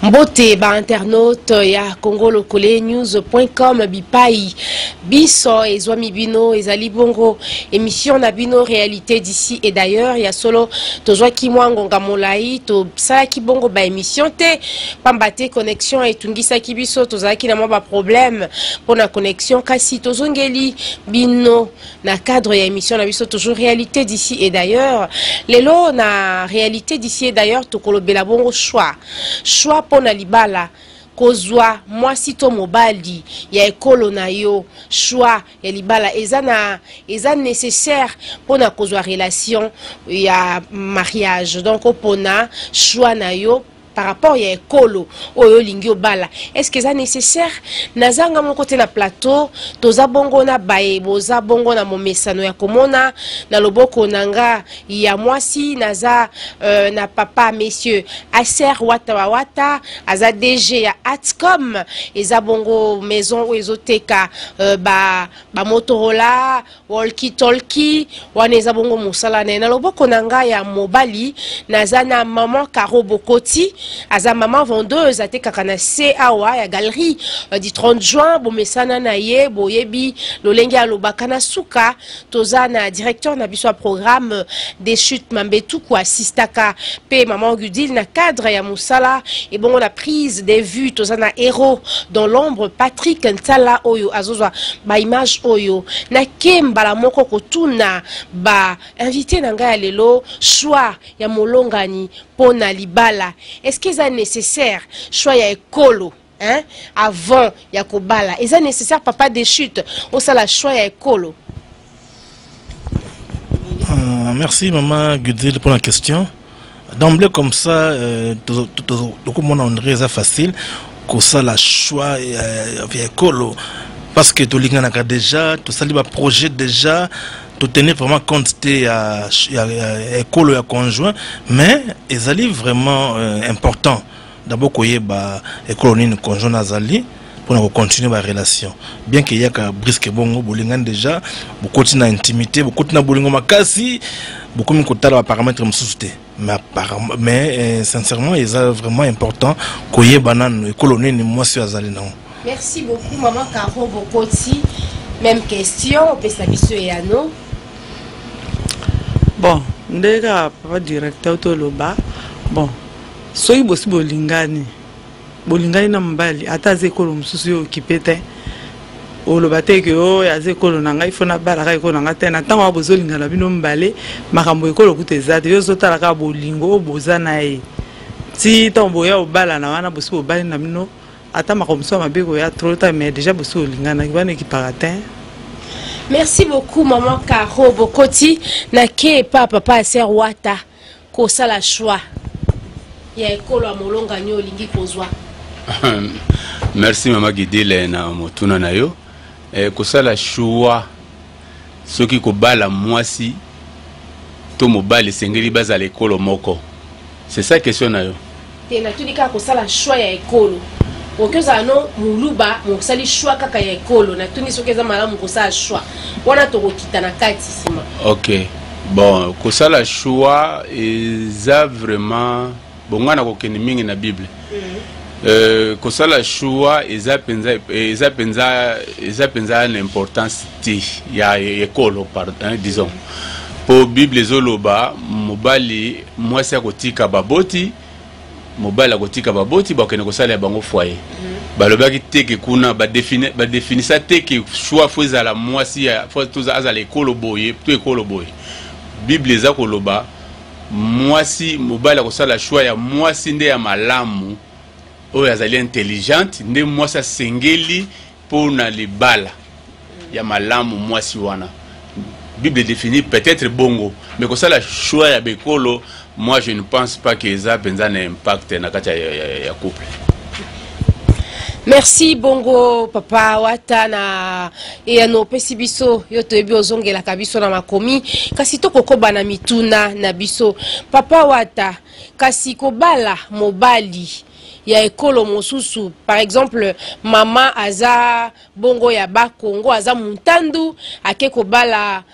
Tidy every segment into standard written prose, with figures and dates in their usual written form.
Mbote ba internaute ya Congo Lokole News.com, bipai biso ezwami bino, ezali bongo émission na bino Réalité d'ici et d'ailleurs. Ya solo, tozwaki mwa ngonga molai tosalaki bongo ba émission te, pamba te connexion etungisaki biso, tozalaki na mwa ba problème mpona connexion, kasi tozongeli bino na cadre ya émission na biso toujours Réalité d'ici et d'ailleurs. Lelo na Réalité d'ici et d'ailleurs, tokolobela bongo choix, choix mpona libala, kozwa mwasi to mobali ya ekolo na yo. Choix ya libala eza na eza nécessaire mpona kozwa relation ya mariage. Donc opona choix na yo par rapport ya ekolo oyo olingi obala, est ce que eza nécessaire? Nazanga moko te na plateau, toza bongo na baye boza bongo na momesano ya komona. Na loboko na nga ya mwasi, naza na papa monsieur Aser Watawawata, aza DG ya Atcom, eza bongo maison oyo ezoteka ba Motorola, walkie talkie. Wana eza bongo mosala na ye. Na loboko na ngai ya mobali, naza na maman Caro Bokoti, aza mama vendeuse, atekaka na se awa ya galerie du 30 juin. Bomesana na ye, boyebi lolenge alobaka. Na suka, toza na directeur na biso ya programme des chutes, Mambetuku, assistaka mpe maman Gudil na cadre ya mosala. Ebongo na prise des vues, toza na héros dans l'ombre, Patrick Ntsala, oyo azozwa ba image oyo. Nake mbala moko kotuna ba invité na ngai ya lelo: choix ya molongani mpo na libala, est ce que eza nécessaire, choix ya ekolo, hein, avant ya kobala, eza nécessaire, papa des chutes, osala choix ya ekolo? Merci maman Gudil pour la question. D'emblée comme ça, tokomona on dirait eza facile kosala choix ya ekolo, parce que tolinganaka déjà, tosali ba projet déjà, totenir vraiment compte te ya ekolo ya conjoint. Mais ezali vraiment important d'abord koyeba ekolo nini conjoint azali mpona kocontinue ba relation. Bien que eyaka brusque bongo, bolingani déjà, bokoti na intimité, bokoti na bolingo makasi, bokomi kotala ba paramètre mosusu te. Mais sincèrement, eza vraiment important koyeba nanu ekolo nini mwasi oyo azali nango. Merci beaucoup. Maman Caro Bokoti, même question, opesa biso eyano. Bon, nde kaka papa directeur toloba. Bon, soki bosi bolingani, bolingani na mobali, ata aza ekolo mosusu, yo okipe te, oloba te ke oyo aza ekolo na ngai, fo nabalaka ekolo na ngai te. Na ntango wana bozolingana bino mibale, makambo ekolo kuta eza te. Yo ozotala kaka bolingo oyo boza na ye ti ntango boya obalana. Wana bosi bobali na bino, ata makambo mosusu ya mabe koya trop ta, mais déjà bosi bolinganaki, wana ekipaka te. Merci beaucoup, maman Caro Bokoti. Nake epa papa Aser Wata: kosala choix ya ekolo ya molongani olingi kozwa? Merci mama Gidile na motuna na yo. Kosala choix soki kobala mwasi to mobali esengeli bazala ekolo moko, c'est ça question na yo? Te, natuni kaka kosala choix ya ekolo. Okoki ozala no moluba, mosali choix kaka ya ekolo. Natuni soki eza malamu kosala choix wana, tokokita na kati nsima. Ok, bon, kosala choix eza vraiment bon, ngai nakokende mingi na Bible. Kosala choix eza mpenza na importance te ya ekolo, pardon, hein, disons, mpo Bible ezoloba mobali, mwasi akotika baboti, mobali akotika baboti, bakende kosalela bango foyer. Balobaki teke kuna badefinisa teke choix fo ezala mwasi fo azala ekolo boye to ekolo boye. Bible eza koloba mwasi, mobali akosala choix ya mwasi nde ya malamu, oyo azali intelligente, nde mwasi asengeli mpo na libala ya malamu, mwasi wana Bible définit peut-être bongo. Mais kosala choix ya bekolo, moi je ne pense pas que eza mpenza na impact na kati ya couple. Merci bongo papa Wata na eyano opesi biso. Yo toyebi ozongelaka biso na makomi, kasi tokokoba na mituna na biso. Papa Wata, kasi kobala mobali ya ekolo mosusu, par exemple mama aza bongo ya Bakongo, aza Muntandu, ake kobala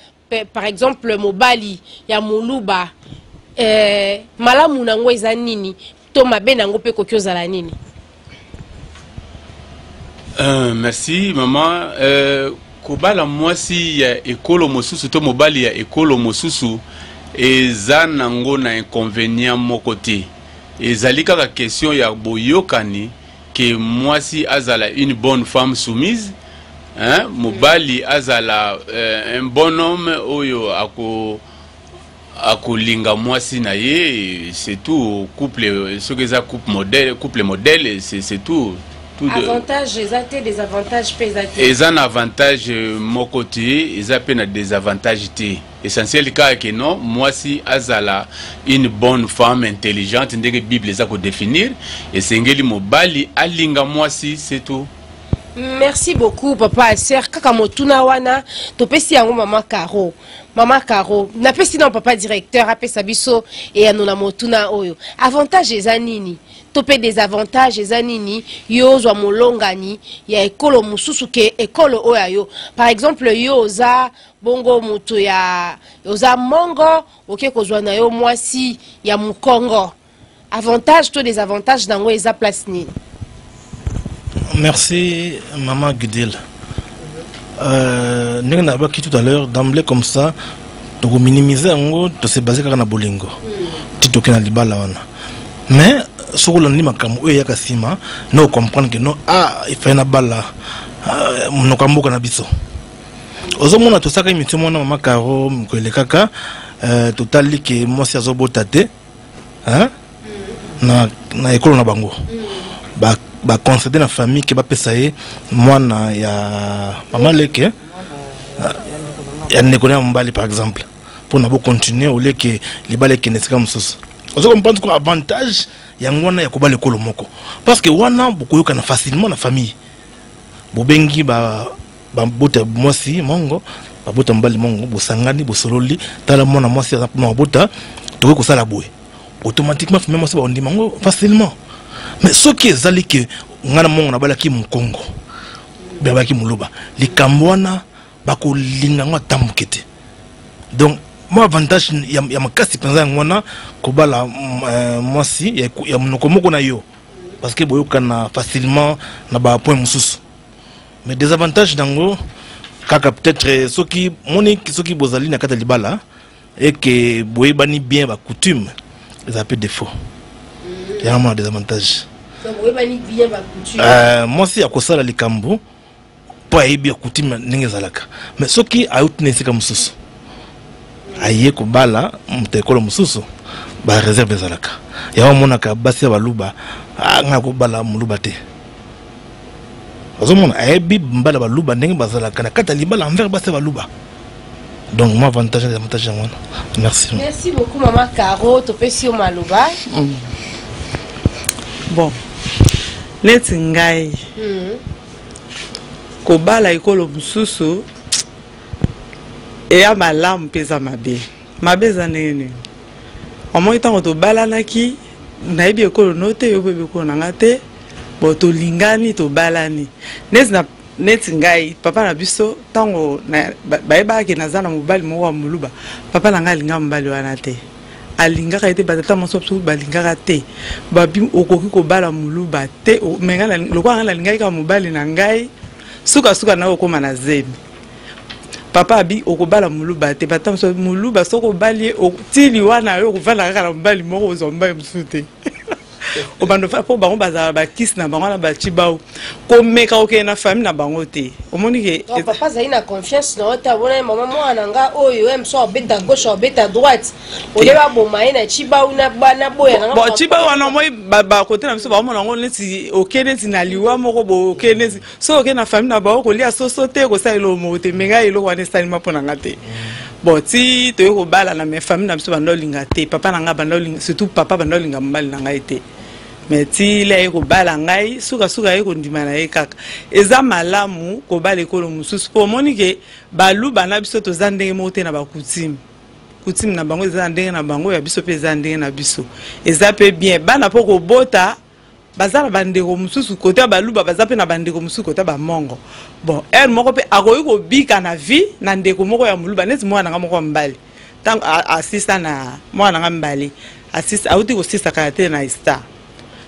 par exemple mobali ya Moluba, malamu nango eza nini? To mabe na yango mpe ekoki ozala nini? Merci mama. Kobala mwasi ya ekolo mosusu to mobali ya ekolo mosusu eza nango na inconvénient moko te. Ezali kaka question ya boyokani, ke mwasi azala une bonne femme soumise, hein? Mobali azala un bon homme oyo akolinga mwasi na ye, c'est tout. Couple, soki eza couple modèle, couple modèle, c'est tout, tout. Avantage eza te, désavantage mpe eza te? Eza na avantage moko te, eza mpe na désavantage te. Essentiel kaka ke non, mwasi azala une bonne femme intelligente ndenge Bible eza kodéfinir. Esengeli mobali alinga mwasi, c'est tout. Merci beaucoup, papa Aser. Kaka motuna wana topesi yango mama Caro. Mama Caro, napesi na papa directeur apesa biso eyano na motuna oyo: avantage eza nini to mpe désavantage eza nini yo ozwa molongani ya ekolo mosusu ke ekolo oyo ya yo? Par exemple, yo oza bongo moto ya, oza mongo, oke kozwa na yo mwasi ya mokongo, avantage to désavantage nango eza place nini? Merci, maman Gudil. Ndenge nalobaki tout à l'heure, d'emblée comme ça, tokominimize yango, tose base kaka na bolingo ti toke na libala wana. Mais soki olandi makambo oyo eyaka nsima, na ocomprendre ke non, ah, efai na bala monoko ya mboka na biso. Ozomona, tosaka émission mwana mama Caro mokolo elekaka, totali ke mwasi azobota te, hein? Na ekolo na bango baconcéder na famille ke bapesa ye mwana ya mama leke ya ndeko na ya mobali, par exemple, mpona bocontinue oleke libala ekende esika mosusu. Ozo comprendre ko avantage yango wana ya kobala ekolo moko, parce que wana bokoyokana facilement na famille. Bobengi babota mwasi mongo, babota mobali mongo, bosangani, bosololi: tala, mwana mwasi aza mpona babota, tokoki kosala boye. Automatiquement famille mwasi bakondima yango facilement. Mais soki ezali ke ngai na mongo nabalaki mokongo, babalaki moluba, likambo wana bakolinga yango atambuke te. Donc mwa avantage ya makasi mpenza yango wana, kobala mwasi ya monoko moko na yo, parce que boyokana facilement na bapoint mosusu. Mais désavantage nango kaka peut-être soki moni, soki bozali na kati ya libala eke boyebani bien bacoutume, eza mpe défaut yango mona désavantage. Boyebani bien bacoutume. Mwasi akosala likambo mpo ayebi ya coutume ndenge ezalaka. Mais soki ayuti na esika mosusu, aye kobala moto ekolo mosusu, baréserve ezalaka. Yango omonaka basi ya baluba: ngai kobala moluba te. Ozomona, ayebi mbala baluba ndenge bazalaka na kati ya libala envers basi ya baluba. Donc mwa avantage na avantage yango wana. Merci. Merci beaucoup, mama Caro. Topesi yo maloba. Bon, neti ngai, kobala ekolo mosusu eya malamu mpe eza mabe. Mabe eza ndenge nini? Omoi, ntango tobalanaki, nayebi ekolo no te, yo mpe oyebi ekolo na nga te. Bon, tolingani, tobalani. Neti ngai, papa na biso, ntango bayebaka ke naza na mobali moko ya moluba, papa na ngai alingaka mobali wana te, alingaka ye te. Batata mosusu biso balingaka te, babi okoki kobala moluba te. Me ngai, lokola ngai nalingaki kaka mobali na ngai, sukasuka na okóma na zemi. Papa abi okobala moluba te. Batata mosusu, moluba soki obali ye, tili wana yo okovanda kaka na mobali moko, ozwa mobali mosusu te. Obanda mpo bango bazala bakisi na bango wana, baci bao komeka kokende na famille na bango te. Omoni ke Donc papa azali na confiance na yo te. Abona ye: mama, mwana na nga oyo ye mosu abeta gauche, abeta droite, olie baboma ye na cibau na boya na nga. Bon, cibau wana, omoi, bakote na biso baomona yango neti oke neti na liwa moko boye. Oke neti soki oke na famille na bango, kolia soso te, kosala eloko moko te. Me ngai, eloko wana esalima mpo na nga te. Bon, ti toye kobalana, me famille na biso banda olinga te. Papa na ngai banda olinga, surtout papa banda olinga mobali na ngai te. Me ti le aye kobala ngai, sukasuka aye kondima na ye kaka. Eza malamu kobala ekolo mosusu, mpo omoni ke baluba na biso toza ndenge moko te na bacoutume. Coutume na bango eza na ndenge na bango, ya biso mpe eza na ndenge na biso. Eza mpe bien bana mpo kobota baza na bandeko mosusu kote ya baluba, baza mpe na bandeko mosusu kote ya bamongo. Bon, heure moko mpe akoki kobika na vie na ndeko moko ya moluba, neti mwana nanga moko ya mobali. Ntango asisa na mwana nanga mibale, asisa, auti kosisa kala te na esta.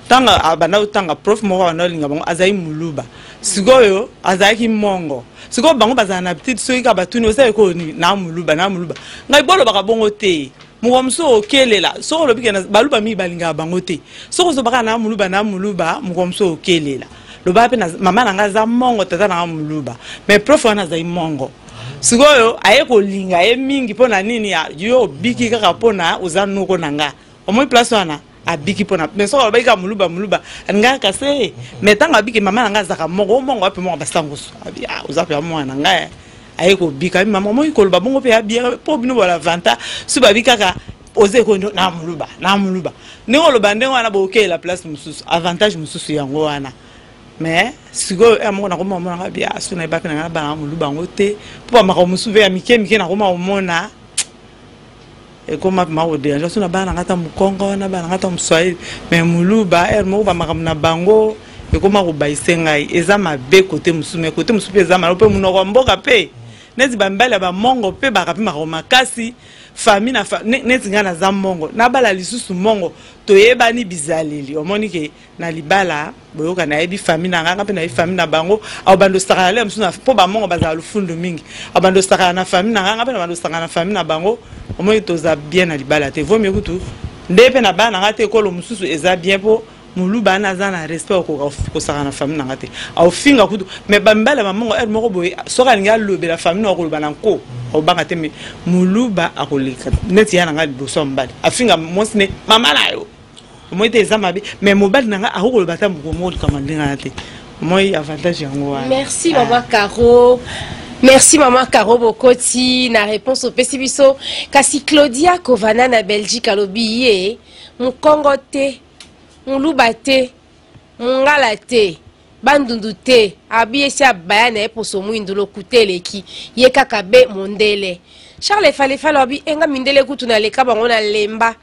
Ntango abanda kotanga, prof moko abanda kolinga bango, azali Moluba, sikoyo azalaki Mongo. Sikoyo bango bazala na habitude, soki kaka batuni: "Oza ekolo nini?" "Na Moluba, na Moluba." Ngai bolobaka bongo te. Moko mosusu okelela soki olobi ke Baluba mingi balingaka bango te. Soki ozobaka "na Moluba, na Moluba", moko mosusu okelela. Loba mpe mama na ngai aza Mongo, tata na ngai Moluba. Mais prof wana azali Mongo. Sikoyo aye kolinga ye mingi. Mpo na nini? Yo obiki kaka mpona oza noko na nga. Omoi place wana abiki mpona. Mais soki alobaki kaka Moluba, Moluba alingaka kase. Mais ntango abiki, mama na ngai azalaka Mongo, o Mongo ape Mongo basangoso abi: "Ah, oza mpe mwana na ngai." Aye kobika abi: "Mama, omoi koloba bongo mpe abia mpo bino bolavanta." So babi kaka oza ekondo na Moluba, na Moluba, ndenge oloba ndenge wana, bokeyela place mosusu, avantage mosusu yango wana. Mais sikoyo ya moko nakoma omonaka bia so nayeba mpe na ngai na bana Moluba yango te, mpo bamakambo mosusu mpe ya mike mike nakoma komona ekoma mpe kodéranger. So na bana na ngai ata Mokongo wana, bana na ngai ata Moswahili, mais Moluba ere moko bamakambo na bango ekoma kobayise ngai. Eza mabe kote mosusu, mais kote mosusu mpe eza malamu, mpe monoko ya mboka mpe neti bamibali ya Bamongo mpe baka mpe makambo makasi. Famille na neti ngai naza Mongo, nabala lisusu Mongo, toyebani bizaleli. Omoni ke na libala boyoka, nayebi famille na nganga mpe nayebi famille na bango. Abanda osakana le mosusu mpo Bamongo bazala lufundu mingi. Abanda osakana na famille na nganga mpe na banda osakana na famille na bango. Omoni toza bien na libala te. Vomi kutu nde mpe na bana na nga te. Ekolo mosusu eza bien, mpo Moluba wana aza na respect, okoka kosaka na famille na nga te, aofinga kutu. Mais bamibali ya Bamongo ere moko boye, soki alingi alobela famille na, akoloba na nko, akobanga te. Mais Moluba akoleka neti ya na nga liboso ya mobali, afinga mwasi ne mama na yo. Omoi te eza mabe, mais mobali na nga akokoloba ata moko moko likambo ndenge wana te. Omoi avantage yango wana. Merci, mama Caro. Merci, mama Caro Bokoti, na réponse opesi biso. Kasi Claudia Kovana na Belgique alobi ye Mokongo te, Moluba te, Mongala te, Bandundu te. Abi esi abaya na ye poso mwindu, lokuta eleki ye kaka be mondele. Charles Efalefale abi enga mindele kutu naleka bango, na lemba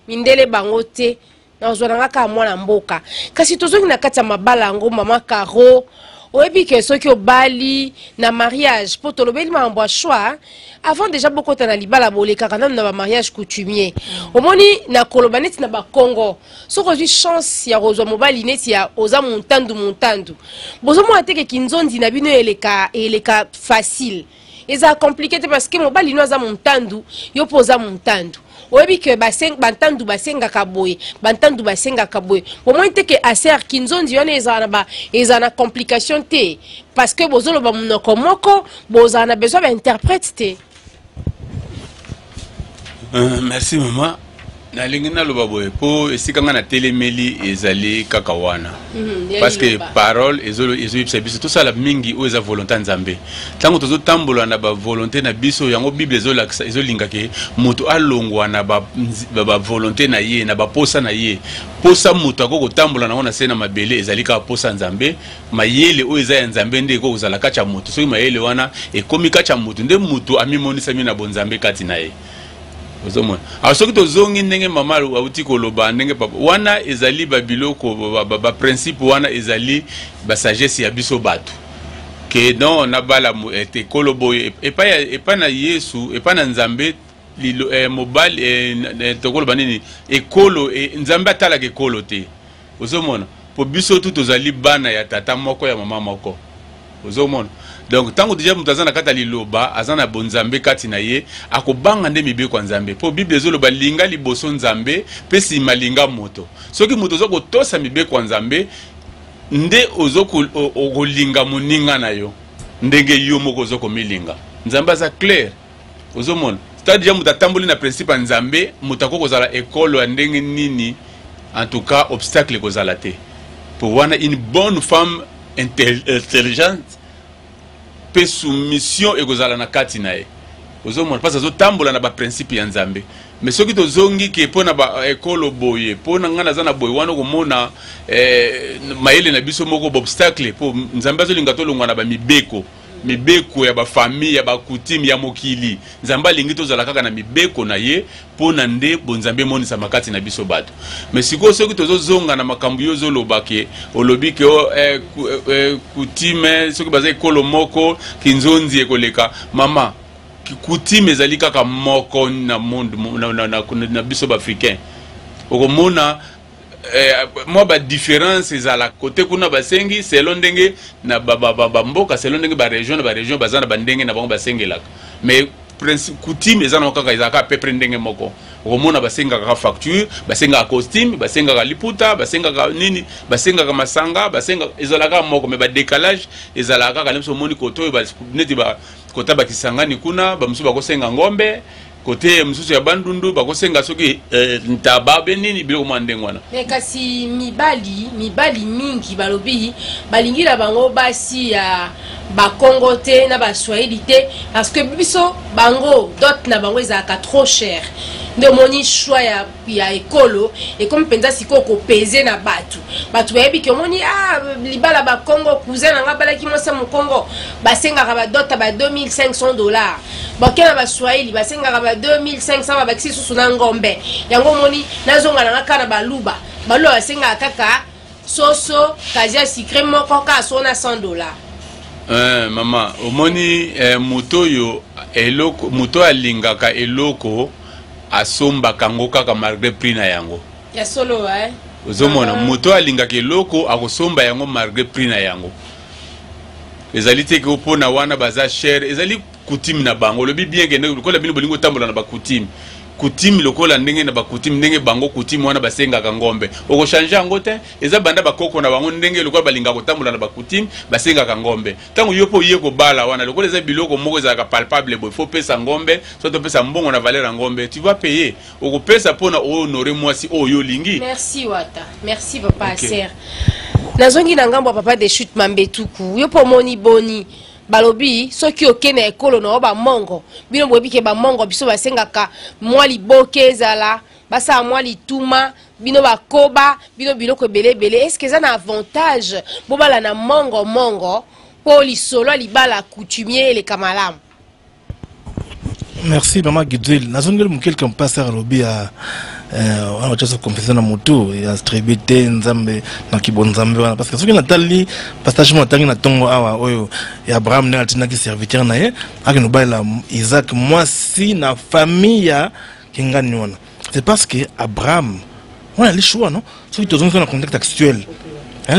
mindele bango te, nazwa na nga kaka mwana mboka. Kasi tozongi na kati ya mabala yango. Mama Caro, oyebi ke soki obali na mariage, mpo tolobeli makambo ya choix avant déjà bokota na libala, bolekaka nanu na bamariage coutumier. Omoni na koloba neti na Bakongo, soki ozwi chance ya kozwa mobali neti ya oza montandu montandu, bozomona teke kinzondi na bino eleka, eleka facile, eza compliqué te, parce que mobali no aza montandu, yo mpo oza montandu. Oyebi ke bantandu basengaka boye, bantandu basengaka boye. Bomoni te ke aser kinzondi wana ezala na ezala na complication te, parce que bozoloba monoko moko, bozala na besoin bainterprète te. Merci mama. Nalingi naloba boye, mpo esika ngai natelemeli ezali kaka wana, parce que parole ezoyebisa biso tosala mingi oyo eza volonté ya Nzambe. Ntango tozotambola na bavolonté na biso, yango Bible ezolakisa, ezolinga ke moto alongwa na bavolonté na ye, na baposa na ye. Posa moto akoki kotambola nango na se na mabele ezali kaka posa ya Nzambe. Mayele oyo eza ya Nzambe nde ekoki kozala kati ya moto. Soki mayele wana ekomi kati ya moto, nde moto amimonisami na bonzambe kati na ye. Ozomona, alors soki tozongi ndenge mama auti koloba, ndenge papa wana, ezali babiloko baprincipe wana, ezali basagesse ya biso bato ke non, nabala ete ekolo boye. Epai na Yesu, epai na Nzambe, lilo, mobali, tokoloba nini, ekolo, Nzambe atalaka ekolo te. Ozomona, po biso tu tozali bana ya tata moko, ya mama moko. Ozomona, donc ntango deja moto aza na kati ya liloba, aza na bonzambe kati na ye, akobanga nde mibeko ya Nzambe, mpo Bible ezoloba: linga liboso Nzambe mpe nsima linga moto. Soki moto oza kotosa mibeko ya Nzambe, nde ozo okolinga moninga na yo ndenge yo moko ozo komilinga. Nzambe aza clair. Ozomona, c'est-à-dire moto atamboli na principe ya Nzambe, moto akoki kozala ekolo ya ndenge nini, en tout cas obstacle ekozala te. Po wana une bonne femme intelligente mpe soumission ekozala na kati na ye. Ozomona, mpasi azotambola na baprincipe ya Nzambe. Mais soki tozongi ke mpo na baekolo boye, mpo na ngai naza na boye wana, okomona mayele na biso moko baobstacle, mpo Nzambe azolinga tolongwa na bamibeko, mibeko ya bafamille, ya bacoutume ya mokili. Nzambe alingi tozala kaka na mibeko na ye, mpo na nde bonzambe emonisama kati na biso bato. Mais sikoyo soki tozozonga na makambo yo ozoloba, ke olobi ke oh, coutume, soki baza ekolo moko, kinzonzi ekoleka. Mama, coutume ezali kaka moko na monde na biso baafricain. Okomona Mwa badifférence ezala kote kuna, basengi selon ndenge na bamboka, selon ndenge barégion na barégion baza na bandenge na bango basengelaka. Mais principe coutume eza nango kaka, ezalaka à peu près ndenge moko. Okomona basengaka kaka facture, basengaka costume, basengaka liputa, basengaka nini, basengaka masanga, basengaka, ezalaka moko. Mais badécalage ezalaka kaka. Biso omoni kote oyo neti kota bakisangani kuna, bamosusu bakosenga ngombe, kote mosusu ya Bandundu bakosenga soki ntaba be nini, biloko mwa ndenge wana. Mais kasi mibali mingi balobi balingi na bango basi ya Bakongo te, na Baswahili te, parce que biso bango dot na bango ezalaka trop cher. Nde omoni choix ya ekolo ekomi mpenza sikoyo kopese na bato. Bato bayebi ke omoni, ah, libala Bakongo, cousin na nga abalaki mwasi ya Mokongo, basengaka badot ba 2500 $. Boke na Baswahili, basengaka ba 2500, babakisi susu na ngombe. Yango omoni nazonga na nga kaka na Baluba. Baluba basengaka kaka soso, casier sucré moko kaka so na 100 $. Mama, omoni, moto oyo eloko, moto oyo alingaka eloko asombaka yango kaka malgré prix na yango. Ya solo, eh? Ozomona, moto oyo alingaka eloko akosomba yango malgré prix na yango. Ezali te ke mpona wana baza cher, ezali coutume na bango. Olobi bien ke lokola bino bolingi otambola na bacoutume, coutume lokola ndenge na bacoutume, ndenge bango coutume wana basengaka ngombe, okochange yango te. Eza banda bakoko na bango, ndenge lokola balingaka kotambola na bacoutume, basengaka ngombe. Ntango yo mpo oye kobala wana, lokola eza biloko moko ezalaka palpable boye, faut opesa ngombe, soit opesa mbongo na valeur ya ngombe, tu vas payer, okopesa mpona ohonore mwasi oyo olingi. Merci Wata, merci papa. Okay. Aser, nazongi na ngambo ya papa de chute Mambetuku. Yo mpo omoni boni? Balobi soki oke na ekolo na yo Bamongo, bino boyebi ke Bamongo biso basengaka mwa liboke, ezala basala mwa lituma, bino bakoba bino biloko ebele ebele. Est-ce eza na avantage bobala na mongo mongo mpo lisolo ya libala coutumier eleka malamu? Merci mama Gidwil. Nazongeli moke likambo pasteur alobi ya wana batia so confusion na motu ya tribu te, Nzambe na kibonzambe wana. Parce que soki natali passage mo atangi na ntongo awa, oyo ya Abraham, ndenge atindaki serviteur na ye akende kobalela Isaac mwasi na famille ya kingani wana, c'est parce que Abraham wana ali choix, non? Soki tozongi na contexte actuel,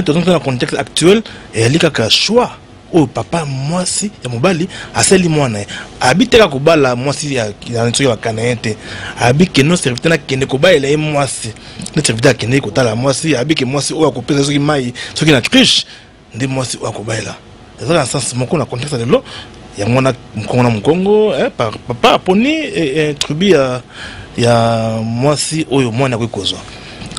tozongi na contexte actuel, eyali kaka choix oyo papa mwasi ya mobali asali mwana ye. Abi te kaka kobala mwasi ya soki ya Bakanayen te, abi kende serviteur nakende kobalela ye mwasi. Nde serviteur akendeki kotala mwasi, abi ke mwasi oyo akopesa soki mai soki na cruche, nde mwasi oyo akobalela. Eza na sens moko na contexte ya lelo. Yango wana mokongo na mokongo, papa aponi tribu ya mwasi oyo mwana akoki kozwa.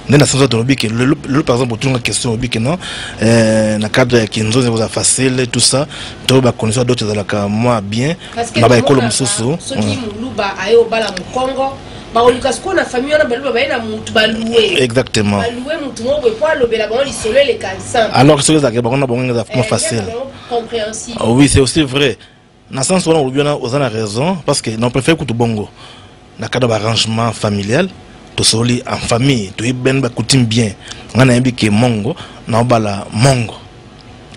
Nde na sens tolobi ke lelo, par exemple, otunga question, olobi ke non, na cadre ya kinzozi ekozala facile, tout ça, to bacondition ya dot ezalaka mwa bien na baekolo mosusu. Soki Moluba aye obala Mokongo, bakoluka sikoyo na famille wana Baluba baye na mutu balue. Exactement. Balue mutu moko boye po alobela bango lisolo eleka ensemble. Alors soki ezalaka bango na bango, eza mwa facile. Compréhensible. Ah oui, c'est aussi vrai. Na sens wana olobi wana, oza na raison, parce que non, préfère kutu bongo na cadre baarrangement familial, tosoli en famille, toyebi bene bacoutume bien. Ngai nayebi ke mongo naobala mongo,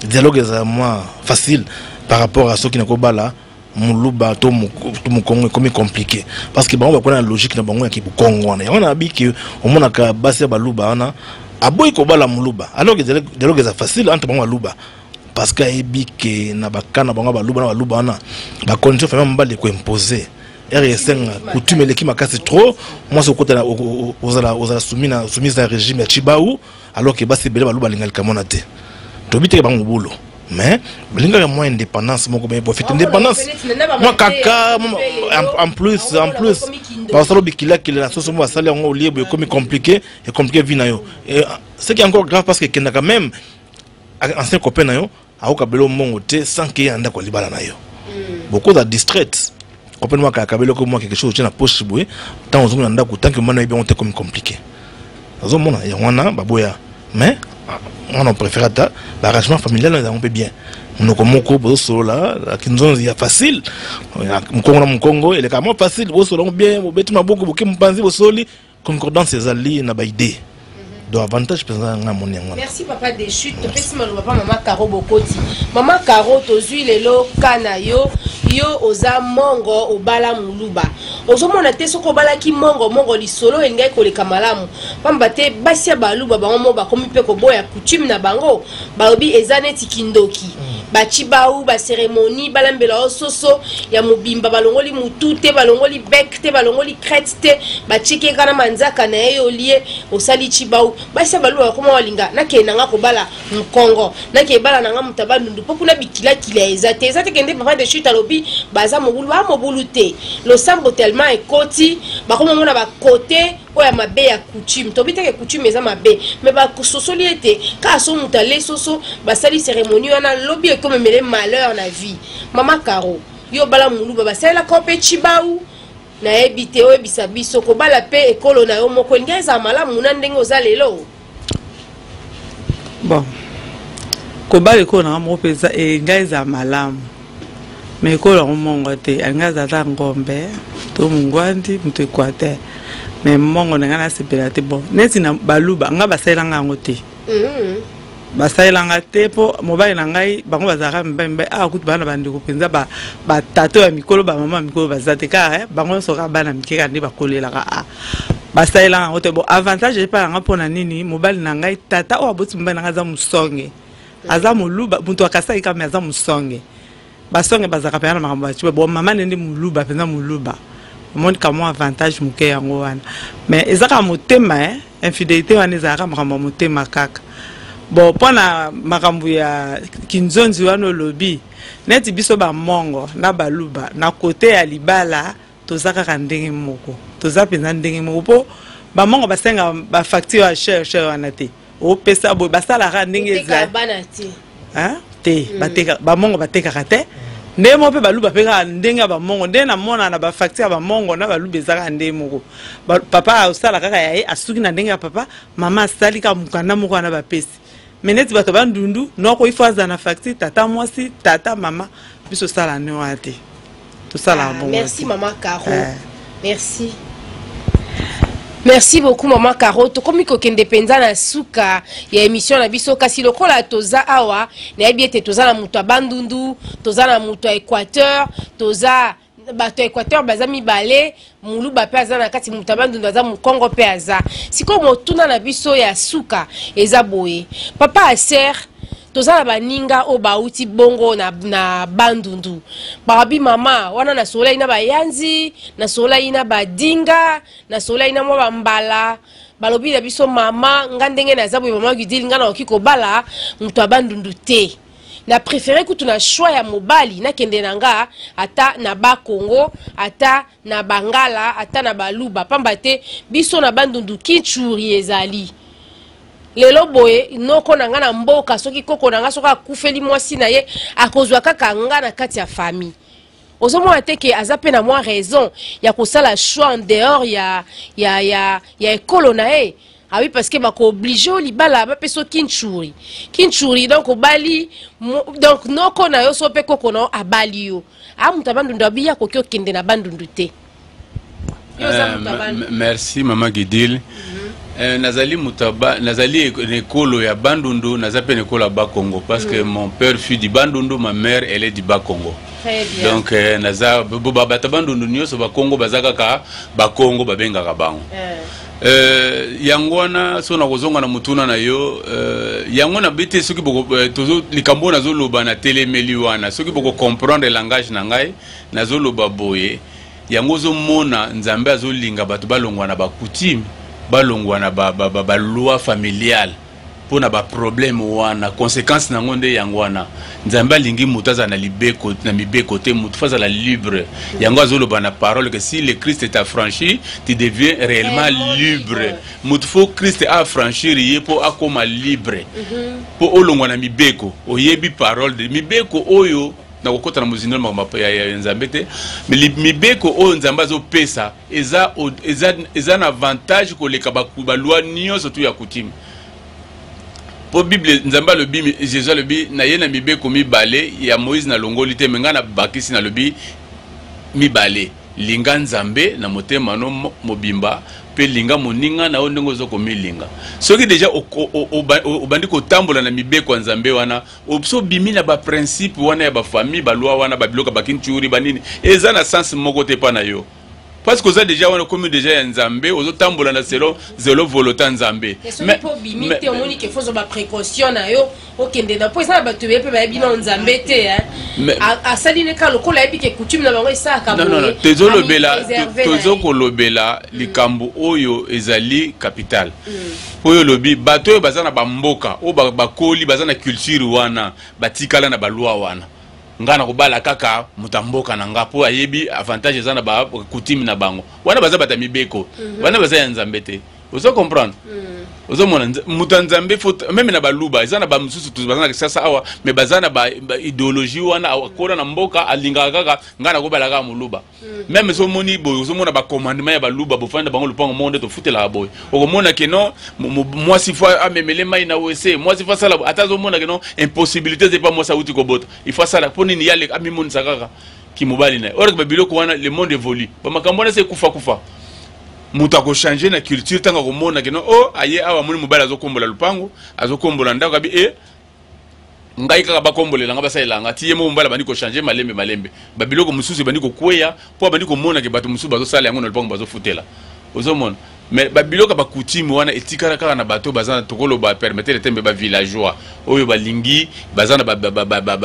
dialogue ezala mwa facile par rapport à soki nakobala Moluba to Mokongo, ekomi compliqué, parce que bango bakona na logique na bango ya kibokongo wana. Yango nayebi ke omonaka basi ya Baluba wana aboyi kobala Moluba, alors que dialogue eza facile entre bango Baluba, parce que ayebi ke na baka na bango ya Baluba na Baluba wana, bacondition famille mobali ekoimpose ere esenga coutume eleki makasi trop. Mwasi okota ozala soumise na régime ya chibau, alors que basi ebele Baluba balinga likambo wana te. Toyebi teke bango mobulu, mais balingaka mwa indépendance moko boye, profite indépendance mwa kaka. En plus basala bikilakila na soso mo basali yango olie boye, ekomi compliqué, ecompliqué vie na yo. Ce qui est encore grave, parce que ekendaka même ancien copain na yo akokabela mbongo te sans ke ye na ndako ya libala na yo. Bokoza distraite, copain moko akabela oko mwa quelque chose otie na poche boye, ntango ozongi na ndako, tant que mwana oyebi yango te, komi compliqué. Azomona yango wana baboya. Mais wana préfère ata baarrangement familial yango mpe bien, monoko moko bozosolola, kinzonzi ya facile, mokongo na mokongo eleka mwa facile, bozosolola yango bien, bobeti maboko, boke mopanzi, bosoli, concordance ezali na baidée. Donc avantage mpenza nga moni yango wana. Merci papa Dechute. Topesi maloba pa mama Caro Bokoti. Mama Caro, tozwi lelo ka na yo. Yo oza mongo, obala moluba, ozomona te soki obalaki mongo mongo lisolo elingaki koleka malamu, pamba te basi ya baluba bango mo bakomi mpe koboya coutume na bango, balobi eza neti kindoki. Bachibau bacérémonie, balambela yo soso ya mobimba, balongoli mutu te, balongoli bec te, balongoli crête te, batiki kaka na manzaka na ye, olie, osali chibau. Basi ya baluba bakoma balinga nakende na nga kobala mokongo, nakende bala na nga moto ya Bandundu, mpo kuna bikilakila eza te. Eza te kende papa de chute alobi baza mobulu, baa mobulu te. Losambo tellement ekoti, bakoma mona bakote oyo ya mabe ya coutume. Tobi teke coutume eza mabe, mais bakososoli ete kaka so moto ale soso, basali cérémonie wana, lobi ekomemele malheur na vie. Mama Caro, yo bala moluba, basalelaka mpe chibau, nayebi te, oyebisa biso, kobala mpe ekolo na yo moko elingi ezala malamu na ndenge oza lelo? Bon, kobala ekolo nanga moko mpenza ngai ezala malamu, mais ekolo yango mongo te. Alingi aza ata ngombe to mongwandi, moto Équateur, mais mongo na ngai nasepela te. Bon, neti na baluba ngai basalelanga yango te. Basalelanga te mpo mobali na ngai, bango bazalaka mibali mibali awa. Kutu bana bandeko mpenza, batato ya mikolo, bamama ya mikolo baza te kaka, bango nyonso kaka bana mike kaka nde bakolelaka. A basalelanga yango te. Bon, avantage epai yanga mpo na nini? Mobali na ngai, tata oyo aboti mobali na ngai aza mosonge, aza moluba, moto akasaki kaka, mais aza mosonge. Basonge bazalaka mpenza na makambo ya ciba. Bon, mama nde moluba mpenza, moluba. Omoni ka mwa avantage moke yango wana, mais eza kaka motema, infidélité wana ezalaka makambo ya motema kaka. Bon, mpo na makambo ya kinzonzi wana olobi, neti biso bamongo na baluba na kote ya libala toza kaka ndenge moko, toza mpenza ndenge moko, mpo bamongo basengaka bafacture ya cher cher wana te. Opesa boye, basalaka ndenge eza bana te. Te, bateka, bamongo batekaka te. Ndenge moko mpe baluba mpe kaka ndenge ya bamongo, ndenge namona na bafacture ya bamongo na baluba eza kaka ndenge moko. Papa asala kaka ya ye, asuki na ndenge ya papa, mama asali kaka mokanda moko wana bapesi. Mais neti bato Bandundu, noko ifo aza na facture, tata mwasi, tata mama, biso osala nde wana te, tosalaka bongo. Merci mama Caro. Merci. Merci beaucoup mama Caro. Tokomi kokende mpenza na suka ya émission na biso, kasi lokola toza awa, nayebi ete toza na moto ya Bandundu, toza na moto ya Équateur, toza bato ya Équateur baza mibale, moluba mpe aza na kati, moto ya Bandundu aza, mokongo mpe aza. Sikoyo motuna na biso ya suka eza boye, papa Aser: toza na baninga oyo bauti bongo na Bandundu, bakabi mama wana, nasololaki na bayanzi, nasololaki na badinga, nasololaki na mwa bambala, balobi na biso: mama, nga ndenge naza boye, mama Gudile, nga nakoki kobala moto ya Bandundu te. Na préféré kutu na choix ya mobali nakende na nga ata na Bakongo, ata na Bangala, ata na Baluba, pamba te biso na Bandundu kinchuri ezali. Lelo boye noko na nga na mboka, soki koko na nga soki akufeli mwasi na ye, akozwa kaka nga na kati ya famille. Ozomona te ke aza mpe na mwa raison ya kosala choix en dehors ya ekolo na ye? Ah oui, parce que bakooblige o libala, bapesa kinchuri kinchuri, donc obali, donc noko na yo so mpe koko na yo abali yo a moto ya Bandundu, abi ya koki okende na Bandundu te. Merci mama Gidile. Nazali moto, nazali na ekolo ya Bandundu, naza mpe na ekolo ya Bakongo, parce que mon père fut du Bandundu, ma mère, elle est du Bakongo. Donc naza bato Bandundu nyonso, Bakongo baza kaka Bakongo, babengaka bango. Yango wana so nakozonga na motuna na yo, yango nabi te soki likambo oyo nazoloba na telemeli wana, soki bokocomprendre langage na ngai, nazoloba boye: yango ozomona Nzambe azolinga bato balongwa na bacoutume, balongwa na baloi ba familiale mpo na baproblème wana, conséquence nango nde yango wana. Nzambe alingi moto azala na libeko, na mibeko te, moto faut azala libre. Yango azoloba na parole que si le Christ est affranchi, tu deviens réellement libre. Moto faut Christ affranchir ye mpo akóma libre, mpo olongwa na mibeko. Oyebi parole de mibeko oyo, nakokɔta na mozindo makambo ya Nzambe te, mais mibeko oyo Nzambe azopesa eza na avantage koleka baloi nyonso tu ya coutume, mpo Bible, Nzambe alobi, Jésus alobi na ye na mibeko mibale ya Moïse nalongoli te, mais ngai nabakisi, nalobi mibale: linga Nzambe na motema no mobimba. Mpe linga moninga na yo ndenge oza komilinga. Soki deja obandi kotambola na mibeko ya Nzambe wana, so obimi na baprincipe wana ya bafamille, baloi wana, babiloko ya bakinturi banini, eza na sens moko te epa na yo, parce que oza deja wana, okomi deja ya Nzambe, ozotambola na selo zelo volonté ya Nzambe. Soki mpo obimi te, omoni ke fozwa baprécaution na yo, okende na mpo eza na bato ebele mpe bayebi nao Nzambe te, asali ne kaka lokola ayebi ke coutume na bango esalaka. Non, tozolobela, tozokolobela likambo oyo ezali capital. Oyo olobi, bato oyo baza na bamboka oyo bakoli, baza na culture wana, batikala na baloi wana. Nga na kobala kaka moto ya mboka na nga mpo ayebi avantage eza na bacoutume na bango wana. Baza bato ya mibeko wana, baza ya Nzambe te. Ozo comprendre? Ozomona moto ya Nzambe, faut même na baluba eza na bamosusu baza na Kisasa awa, mais baza na baidéologie wana, akola na mboka, alingaka kaka ngai nakobala kaka moluba. Même so omoni boye, ozomona bacommandement ya baluba, bofanda bango lopango moko nde tofutelaka boye, okomona ke non, mwasi faut amemele mai na wese, mwasi faut asala, ata azomona ke non, impossibilité eza epa mwasi awuti kobota, il faut asala. Mpo nini? Ye amimonisa kaka kimobali na ye. Or babiloko wana, le monde évolue, bamakambo wana se ekufa kufa. Moto akochange na culture ntango akomona ke non, o aye awa, amoni mobali azokombola lupango, azokombola ndako, abi e ngai kaka bakombolela nga, basalela nga ti ye moko mobali abandi kochange malembe malembe, babiloko mosusu ebandi kokweya mpo abandi komona ke bato mosusu bazosala yango na lopango, bazofutela. Ozomona, mais babiloko ya bacoutume wana etikala kaka na bato baza, tokoloba, permettre te, mbe bavillageois oyo balingi, baza na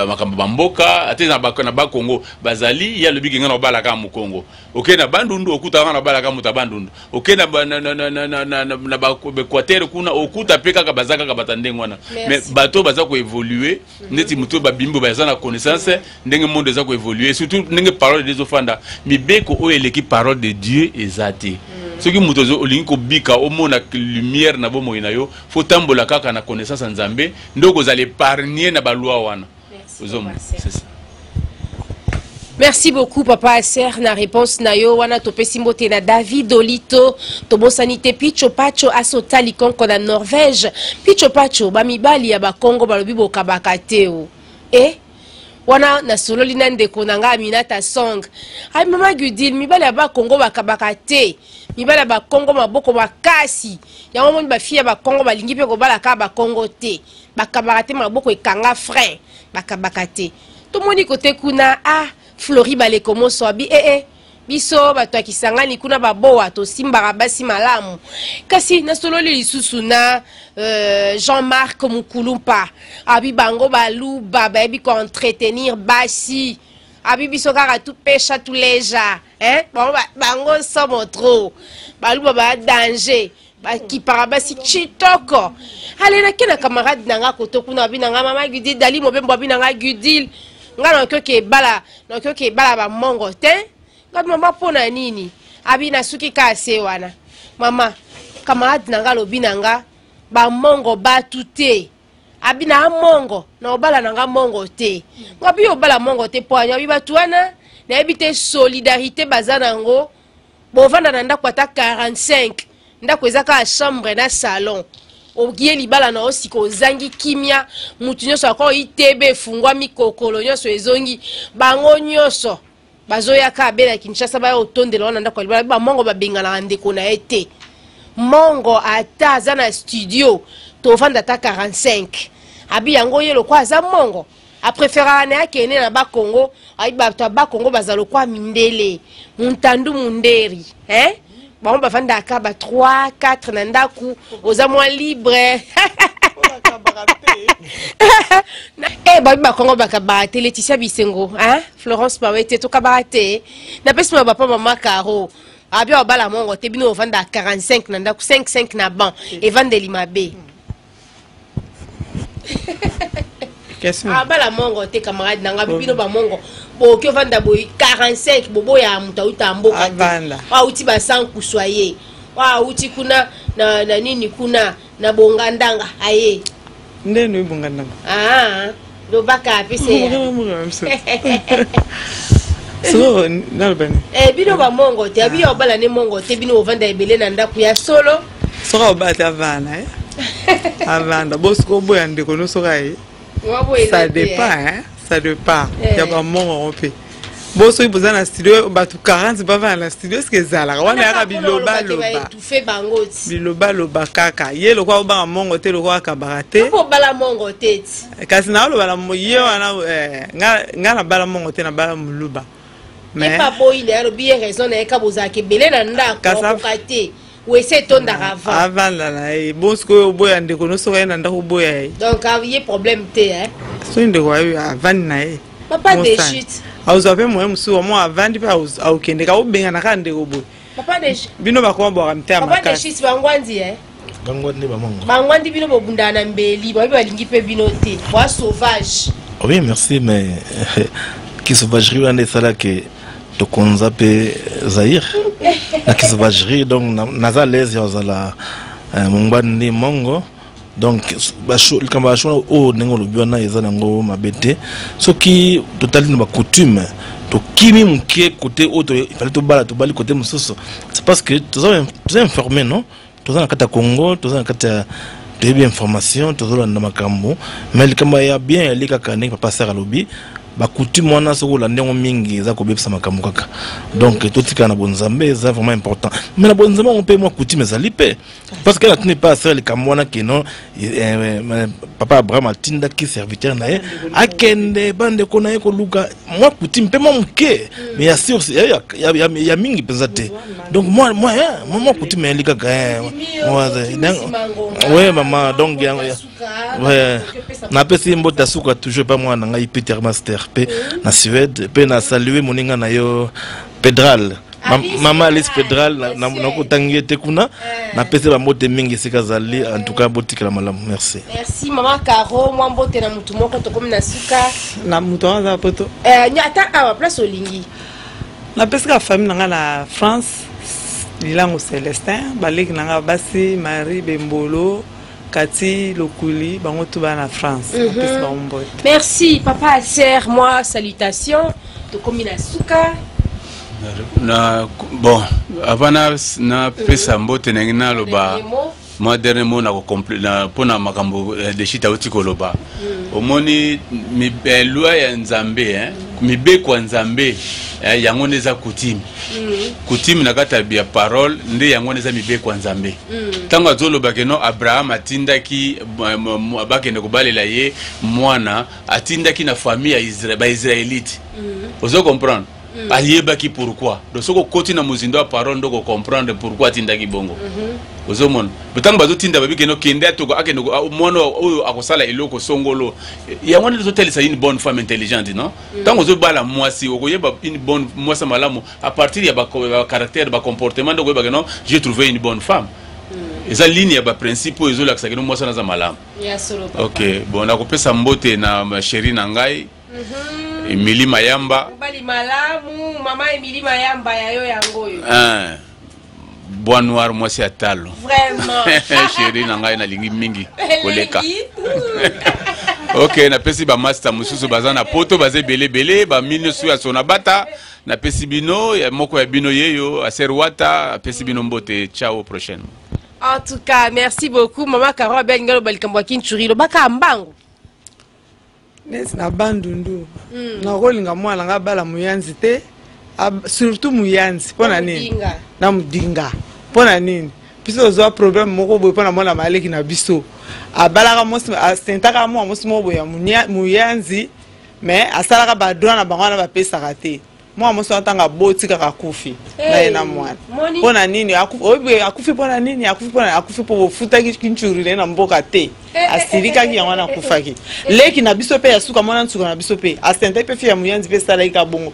makambo bamboka ate na Bakongo bazali. Ye alobi ke ngai na kobala kaka mokongo. Okei na Bandundu, okuta kaka na balaka moto ya Bandundu. Okei na baÉquateur kuna, okuta mpe kaka baza kaka bato ya ndenge wana. Mais bato oyo baza koévolue neti moto oyo babimbi, baza na connaissance ndenge monde eza koévolue, surtout ndenge parole de Dieu ezofanda. Mibeko oyo eleki parole de Dieu eza te. Soki moto olingi kobika, omona lumière na bomoi na yo, faut tambola kaka na connaissance ya Nzambe, nde okozala épargne na baloi wana. Ozomona, c'est ça. Merci beaucoup, papa Aser, na réponse na yo wana. Topesi mbote na David Olito, tobosani te Picho Pacho asotali konko na Norvège. Picho Pacho, bamibali ya Bakongo balobi bokabaka te o. E wana nasololi na ndeko na ngai Aminata Song. Ai mama Gudil, mibali ya Bakongo bakabaka te. Mibali ya Bakongo maboko makasi. Yango moni bafille ya Bakongo balingi mpe kobala kaka Bakongo te. Bakabaka te, maboko ekanga frein, bakabaka te. Tomoni kote kuna, ah, Flori Balekomoso abi ee eh, biso bato ya Kisangani kuna babowa tosimbaka basi malamu. Kasi nasololi lisusu na Jean-Marc Mukulumpa, abi bango baluba bayebi koentretenir basi, abi biso kaka tupesha tuleja, eh? Bango, bango somo trop, baluba ba danger, bakipaka basi chitoko. Ale nake na camarade na nga koto kuna, abi na nga mama Gudil Dali Mobembo, abi na nga Gudil, nga nakoki oke ebala, nakoki oke ebala bamongo te. Ngabi mama, mpo na nini? Abi nasuki kaka se wana. Mama, camarade na nga alobi na nga bamongo batu te, abi na mongo na obala na nga mongo te. Ngabi obala mongo te mpo abi bato wana nayebi te solidarité baza nango, bovanda na ndako ata 45, ndako eza kaka chambre na salon, oye libala na yo sika, ozangi kimia, mutu nyonso ako itebe efungwami, kokolo nyonso ezongi, bango nyonso bazoyaka abe na Kinshasa, baya otondela wana ndako ya libala. Bamongo babenganaka ndeko na ye te. Mongo ata aza na studio, tovanda ata 45. Abi yango ye lokwa aza mongo, apréféraka na ye akende na Bakongo. Ayi bato ya Bakongo baza lokwa mindele, muntandu munderi, hein? Bango bavandaka ba 3 4 na ndako, oza mwa libre. E babi Bakongo bakabaka te. Leticia Bisengo, hein? Florence Mawete, tokabaka te. Napesi ma bapa mama Caro, abi obala mongo te, bino ovanda 45 na ndako, 5 5 na ban, evandeli mabe. Abala mongo te, camarade na nga, bino bamongo bokoki ovanda boye 45, boboya moto auta mboka te, auti basankuswa ye, auti kuna na nini kuna na Bongandanga aye. Nde no Bongandanga. Ah, lobaka apese. So naloba nini? Eh, bino bamongo te, abi obala ne mongo te, bino ovanda ebele na ndako ya solo. Soki obala te, avanda, avanda bo soki oboya ndeko no soki aye, ça dépend, hein, ça dépend ya bamongo yango mpe. Bo soki boza na studio bato 40 bavanda na studio, eske ezalaka wana? Yaka bilobaloba. Étouffe bango ti. Bilobaloba kaka. Ye lokwa obanga mongo te, lokwa akabaka te. Po bala mongo te ti. Kasi naoloba na ye wana, nga nabala mongo te, nabala moluba. Mais epa boyi na ye, alobi ye raison na ye ka bozalaka ebele na ndako. Akoka te, wese etondaka avant. Avanda na ye. Bon, sikoyo oboya ndeko no, soki aye na ndako, oboya ye? Donc ye problème te, hein? Soki ndeko aye, avandi na ye. Papa Deshit. Azwa mpe moye mosusu mo, avandi mpe, akokende ka obengana kaka ndeko boye. Papa Deshit. Bino bakoma bwaka mitema. Papa makasi. Deshit, bangwandi, eh? Bangwandi, bamongo. Bangwandi, bino bobundaka na mbeli, bayebi balingi mpe bino te, boa sauvage. Oui, merci, mais kisauvagerie wana esalaki tokonza mpe Zaire na kisauvagerie. Donc naza à l'aise ya kozala mongbandi mongo. Donc likambo ya choix oyo, ndenge olobi wana, eza nango mabe te. Soki totali na bacoutume, tokimi moke côté oyo ifale tobala, tobali côté mosusu, c'est parce que toza informé, non? Toza na kati ya Congo, toza na kati ya, toyebi information, tozolanda makambo. Mais likambo ya bien eyali kaka ndenge papa Sar alobi, bacoutume wana, soki olandi yango mingi, eza kobebisa makambo kaka. Donc totikala na bonzambe, eza vraiment important. Mais na bonzambe yango mpe mwa coutume ezali mpe, parce que natuni pa asala likambo wana keno papa Abraham atindaki serviteur na ye akende bandeko na ye koluka mwa coutume mpe mwa moke, mais ya sur ya mingi mpenza te. Donc mwa coutume eyali kaka. Ouais mama, donc ouais, napesi mbote ya suka toujours epa mwana na ngai Peter Master mpe na Suède, mpe na salue moninga na yo Pedral, mama Alice Pedral, nakotangi ye te kuna. Napesi bambote mingi esika azali. En tout cas, botikala malamu, merci. Merci. Mama Caro, mwa mbote na mutu moko, tokomi na suka. Na moto wana aza poto? Ata awa place olingi. Napesi kaka famille na ngai na France, Lilango Célestin, baleki na ngai basi, Marie Bembolo, Kati Lokuli, bango tu bana na France. Napesi bango mbote. Merci. Papa Aser, moi salutation, tokomi na suka. Na bon, avant napesa mbote, ndenge naloba mwa dernier mot na mpona makambo Deshit auti koloba. Omoni, loi ya Nzambe, mibeko ya Nzambe, yango nde eza coutume. Coutume na kati ya parole nde yango nde eza mibeko ya Nzambe. Ntango azoloba keno Abraham atindaki bakende kobalela ye mwana, atindaki na famille ya baisraélite, ozo comprendre? Ayebaki pourquoi. Donc soki okoti na mozindo ya parole, nde okocomprendre pourquoi atindaki bongo. Ozomona, ntango bazotinda, babi kende, okende, atoko akende, mwana oyo akosala eloko songolo. Yango wana ezotalisa une bonne femme intelligente, non? Ntango ozobala mwasi, okoyeba une bonne mwasi malamu à partir ya bacaractère, bacomportement, nde okoyebaka non, j'ai trouvé une bonne femme. Eza ligne ya baprincipe oyo ezolakisa keno mwasi wana aza malamu. Ok, bon, nakopesa mbote na chéri na ngai Emili Mayamba. Mobali malamu, mama Emili Mayamba, ya yo yango oyo. Bois noir, mwasi ya talo. Vraiment. Chéri na ngai nalingi mingi koleka. Ok, napesi bamaster mosusu baza na poto, baza ebele ebele, bamino ya Sonabata, napesi bino ya moko ya bino yeyo Aser Wata, apesi bino mbote. Ciao, prochaine. En tout cas, merci beaucoup. Mama Caro abelinga loba likambo ya Kinturi, lobaka mbangu. Neti na Bandundu, nakolinga mwana nga abala moyanzi te, surtout moyanzi. Mpo na nini? Na modinga. Mpo na nini? Biso tozwa problème moko boye mpo na mwana maleki na biso, abalaka mwasi, asentaka mwa mwasi moko boye ya moyanzi, mais asalaka badroit na bango wana bapesaka te. Mwana mwasi wana, ntango aboti kaka, akufi na ye na mwana. Mpo na nini oyebi akufi? Mpo na nini akufi? Mpo akufi mpo bofutaki kinchuri na ye na mboka te. Asilikaki, yango wana akufaki. Leki na biso mpe ya suka, mwana nsuka na biso mpe asentaki mpe fille ya moyanzi, mpe esalaki ka bongo.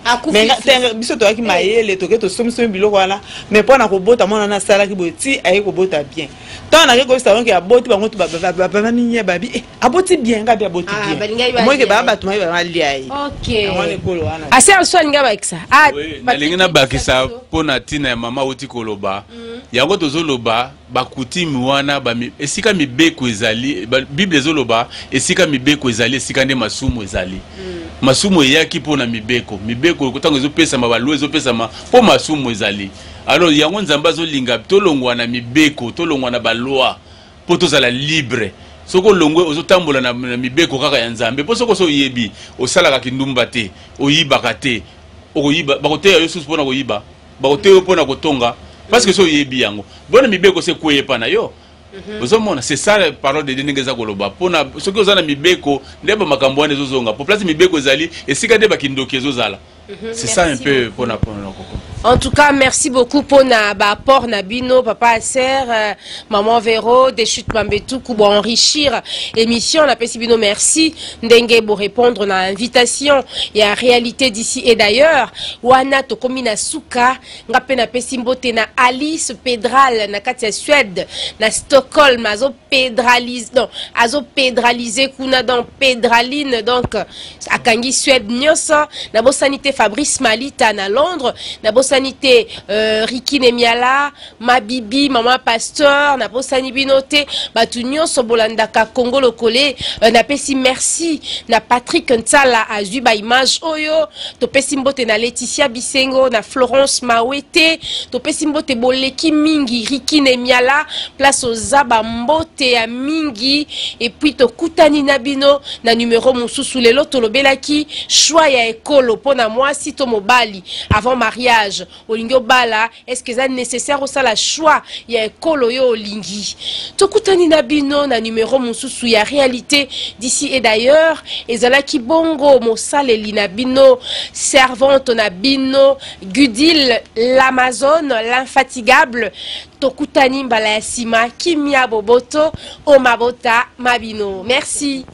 Biso toyaki mayele, toke tosomisomi biloko wana, mais mpo na kobota mwana wana asalaki boye ti aye kobota bien. Ntango nake koyebisa bango ke aboti, bango babaminye babi aboti bien, ngabi aboti bien, omoyeke baya bato maye balia ye. Yango wana ekolo wana. Ase so alingi abakisa. Nalingi nabakisa mpo na ntina ya mama auti koloba. Yango tozoloba bacoutume wana, esika mibeko ezali, Bible ezoloba esika mibeko ezali, esika nde masumu ezali. Masumu eyaki mpo na mibeko. Mibeko ntango ezopesama, baloi ezopesama mpo masumu ezali. Alors yango Nzambe azolinga tolongwa na mibeko, tolongwa na baloi mpo tozala libre. Soki olongwe, ozotambola na mibeko kaka ya Nzambe, mpo soki oso oyebi osalaka kindumba te, oyibaka te. Okoyiba, bakoteya yo susu mpona koyiba, bakoteya yo mpona kotonga, parce que so oyebi yango bona mibeko se ekweye epa na yo. Ozomona, c'est ça la parole de Dieu ndenge eza koloba mpona soki oza na mibeko nde bamakambo wana ezozonga po place mibeko ezali esika nde bakindoki ezozala. C'est ça un peu mpona koko. En tout cas, merci beaucoup pour na ba apport na bino, papa Aser, maman Vero, Deschutes Mambetou, pour enrichir émission. Na pesi bino merci. Ndenge pour répondre na invitation et à réalité d'ici et d'ailleurs. Wana tokomi na suka, nga pe na pesi mbote na Alice Pedral na kati ya Suède, na Stockholm, azo pédralise, non, azo pédraliser kuna dans Pédraline, donc akangi Suède nyonso. Na bosani te Fabrice Malita na Londres, na bosani te Ricky Nemiala, Mabibi, maman pasteur, na bosani bino te batu nyonso bolandaka Congo Lokole. Na pesi merci na Patrick Ntsala azwi ba image oyo, topesi mbote na Laetitia Bisengo, na Florence Mawete, topesi mbote boleki mingi Ricky Nemiala, place oza ba mbote ya mingi. Et puis tokutani na bino na numéro mosusu. Lelo tolobelaki choix ya ekolo mpona mwasi to mobali avant mariage. Olingi obala, est-ce que eza nécessaire osala choix ya ekolo yo olingi? Tokutani na bino na numéro mosusu ya réalité d'ici et d'ailleurs. Ezalaki bongo mosaleli na bino, servante na bino, Gudil l'Amazone, l'infatigable. Tokutani mbala ya nsima, kimia boboto omabota mabino. Merci.